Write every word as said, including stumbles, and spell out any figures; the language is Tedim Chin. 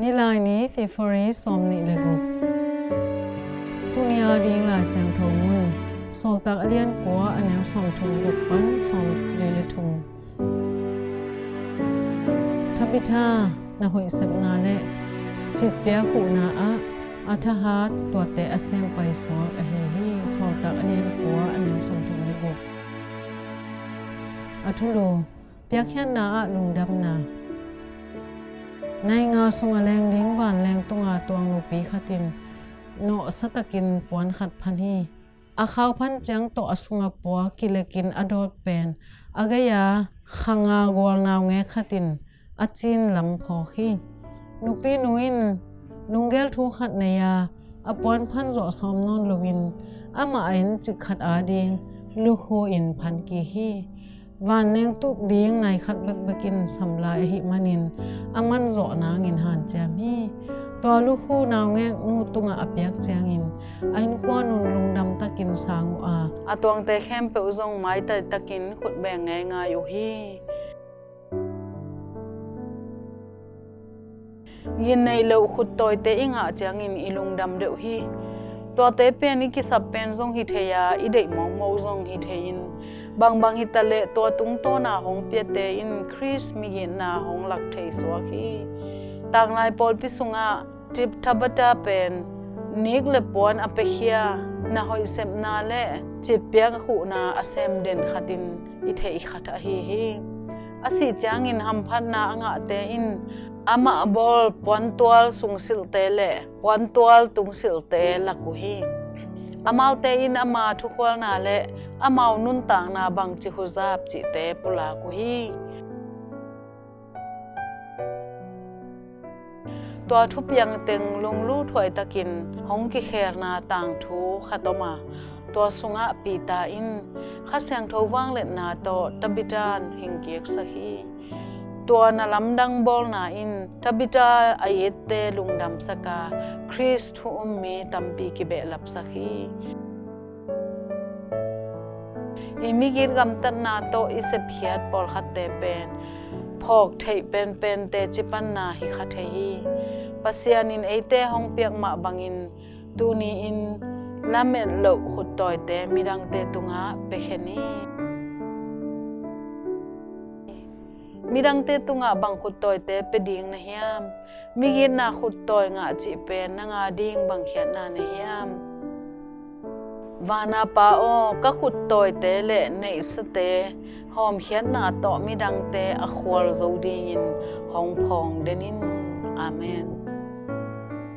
Nilaini, February sawmnih le guk. Tuni a ding Lai Siangtho mun, Sawltak a lian kua, a neu sawmthum le guk pan sawmli le thum. Tabitha, na hoih sepna le citpiak huhna ah a thahat tuate a sem paisuak ahi hi. Sawltak a lian kua, a neu sawmthum le guk. A thulu, piakkhiatna ah lungdamna. Nai nga sungah leng ding vanleng tunga tuang nupi khat in nawhsa takin puan khat phan hi. A khau phan ciang tawh a sunga pua kilekin a dawt pen a gei-a kha nga gual naungek khat in a cin lam phawk hi. Nupi nu in lunggel thu khat nei a, a puan phan zawh sawm nawn loin amah in cik khat ading lukhu in phan kik hi. Vanleng tuk ding nai khat bekbek in sam lai ahih manin a man zawh nangin hanciam hi. Tua lukhu naungek nu tungah a piak ciangin a innkuan un lungdam takin sang uh a, a tuangte khempeuh zong maitai takin khutbeng ngeingai uh hi. Gin neih loh khuttawite i ngah ciangin i lungdam deuh hi. Tuate pen i kisap pen zong hi thei a, i deih mawkmawk zong hi thei in, bangbang hitaleh tua tungtawna hong piate in Khrist migitna hong lak thei suak hi. Tanglai pawlpi sungah Tabitha pen nik le puan a piakhia, na hoih sepna le citpiak huhna a sem den khat in i theih khat ahi hi. A sih ciangin hamphatna a ngahte in amah bawl puantual sungsilhte le puantual tungsilhte lak uh hi. Amaute in ama thukhualna le amau nuntakna bangci huzap cihte pulak uh hi. Tua thupiang teng lungluthuai takin hong kikhelna tangthu khat om a, tua sungah Peter in Kha Siangtho vangliatna tawh Tabitha hingkiksak hi. Tua na lamdang bawlna in Tabitha a itte lungdamsak a, Khrist thu um mi tampi kibehlapsak hi. I migit gamtatna tawh i sepkhiat pawlkhatte pen phawk theih penpen teci panna hi kha thei hi. Pasian in eite hong piak mah bangin tuni-in lamet loh khuttawite midangte tungah pia khen hi. Midangte tungah bang khuttawite pia ding na hiam? Migitna khuttawi ngah cih pen nang a ding bang khiatna na hiam? Vana Pa aw, ka khuttawite le neihsate hawmkhiatna tawh midangte a khual zo dingin hong phawng den in. Amen.